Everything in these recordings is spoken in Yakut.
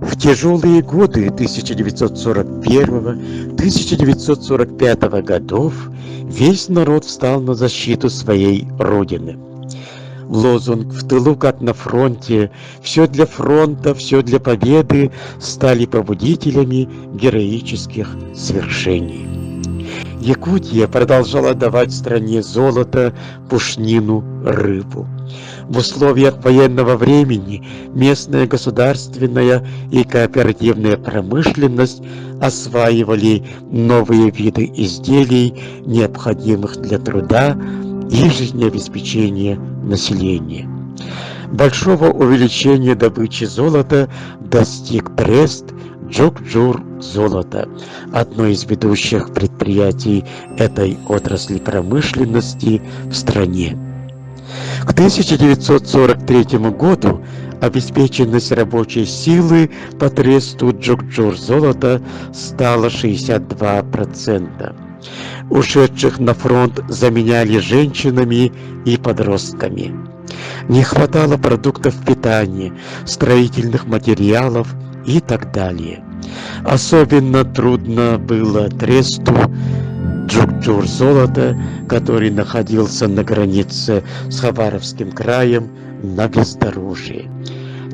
В тяжелые годы 1941-1945 годов весь народ встал на защиту своей Родины. Лозунг «В тылу, как на фронте, все для фронта, все для победы» стали побудителями героических свершений. Якутия продолжала давать стране золото, пушнину, рыбу. В условиях военного времени местная государственная и кооперативная промышленность осваивали новые виды изделий, необходимых для труда и жизнеобеспечения населения. Большого увеличения добычи золота достиг Трест Джукджур золото, одно из ведущих предприятий этой отрасли промышленности в стране. К 1943 году обеспеченность рабочей силы по тресту Джукджур золота стала 62%. Ушедших на фронт заменяли женщинами и подростками. Не хватало продуктов питания, строительных материалов и так далее. Особенно трудно было тресту Джукджур золота, который находился на границе с Хабаровским краем на бездорожье.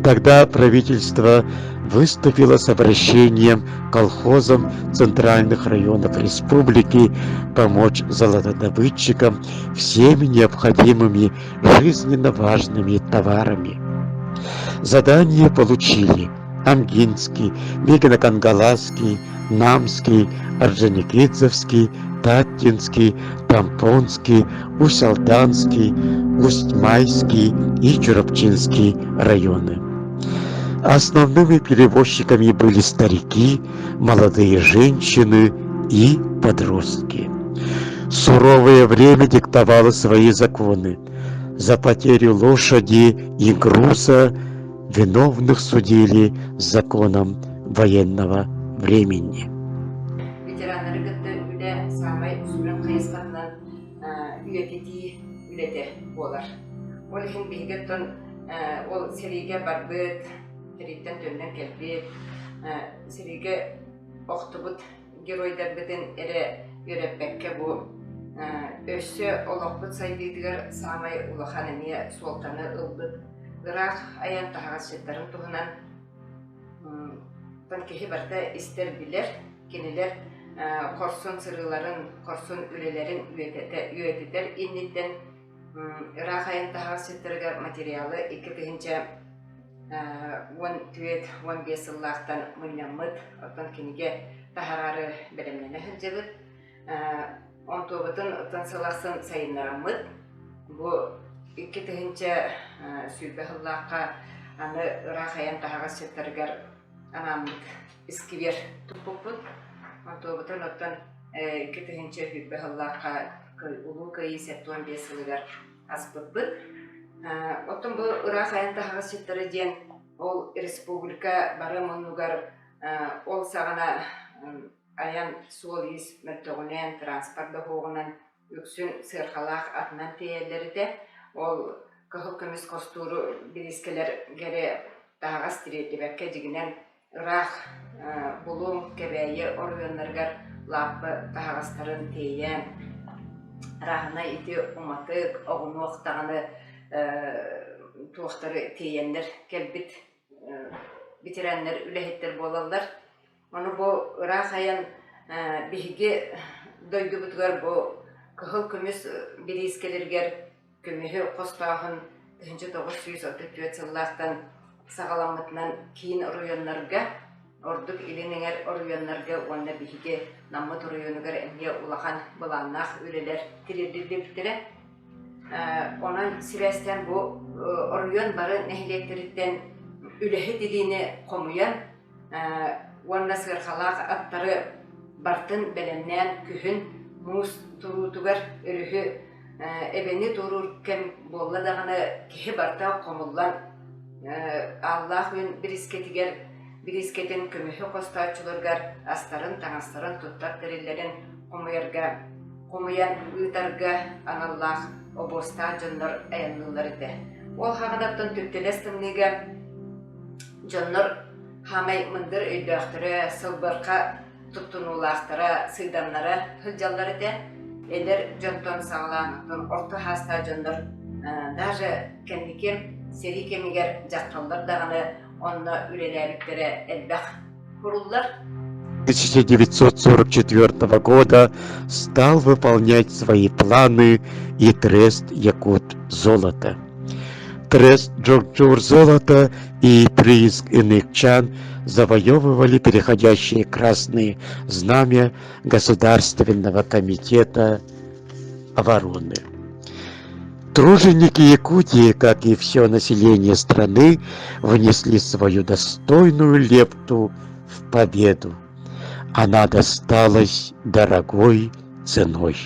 Тогда правительство выступило с обращением к колхозам центральных районов республики помочь золотодобытчикам всеми необходимыми жизненно важными товарами. Задание получили Амгинский, Мегино-Кангаласский, Намский, Орджоникидзевский, Таттинский, Тампонский, Усть-Алданский, Усть-Майский и Чурапчинский районы. Основными перевозчиками были старики, молодые женщины и подростки. Суровое время диктовало свои законы. За потерю лошади и груза виновных судили законом военного времени. Ветераннары кытта үлэ саамай сүрүн хайысхатынан үйэтитии үлэтэ буолар. Ол иһин биһиги оттон ол сэриигэ барбыт, сэрииттэн төннөн кэлбит, сэриигэ охтубут геройдарбытын эрэ үөрэппэккэ бу өссө олохпут сайдыытыгар саамай улахан эмиэ суолтаны ылбыт ыраах айан таһаҕасчыттарын туһунан киһи барыта истэр билэр кинилэр хорсун сырыыларын хорсун үлэлэрин үйэтитэр инниттэн ыраах айан таһаҕасчыттарыгар материалы 2014 15 сыллаахтан мунньаммыт оттон кинигэ таһараары бэлэмнэнэ сылдьабыт Онтуобутун оттон сыл ахсын сайыннараммыт. Бу 2020 сыллаахха аны ыраах айан таһаҕас сыттарыгар анааммыт искибиэр туппуппут. Онтуобутун оттон 2020 сыллаахха Улуу Кыайыы 75 сылыгар аспыппыт. Оттон бу ыраах айан таһаҕас сыттара диэн ол республика бары муннугар ол саҕана Айан суол-иис мөлтөҕүнэн, транспорт да суоҕунан үксүн сыарҕалаах атынан тиэйэллэр этэ. Ол кыһыл көмүс хостууру бириискэлэргэ таһаҕас тириэрдибэккэ дьиҥинэн ыраах Булуҥ, Кэбээйи оройуоннарыгар лааппы таһаҕастарын тиэйэн, арааһынай ити уматык, оҕунуох даҕаны туохтары тиэйэннэр кэлбит ветераннар үлэһиттэр буолаллар. Ону бу ыраах айан биһиги дойдубутугар бу кыһыл көмүс бириискэлэригэр көмүһү хостооһун 1934 сыллаахтан саҕаламмытынан киин оройуоннарга, ордук илин эҥэр оройуоннарга уонна биһиги Наммыт оройуонугар эмиэ улахан былааннаах үлэлэр тириэрдиллибиттэрэ. Онон сибээстээн бу оройуон бары нэһилиэктэриттэн үлэһит илиини хомуйан уонна сыарҕалаах аттары бартын бэлэмнээн күһүн муус туруутугар өрүһү эбэни туоруур кэм буолла даҕаны киһи барыта хомуллан Ааллаах Үүн бириискэтигэр бириискэтин көмүһү хостооччуларыгар астарын, таҥастарын туттар тэриллэрин хомуйарга хомуйан ыытарга аналлаах обуостаах дьоннор айанныыллар этэ. Ол хаҕынаттан түптэлэс тымныыга дьоннор. Хаамай мындыр өйдөөхтөрө, сылбырха туттунуулаахтара, сыыдамнара сылдьаллар этэ. Эдэр дьонтон саҕалаан оттон орто саастаах дьоннор даже кэнники сэрии кэмигэр дьахталлар даҕаны онно үлэлээбиттэрэ элбэх куруллар. 1944 года стал выполнять свои планы и трест Якут золото. Трест Джорджур золото и прииск Иныкчан завоевывали переходящие красные знамя Государственного комитета обороны. Труженики Якутии, как и все население страны, внесли свою достойную лепту в победу. Она досталась дорогой ценой.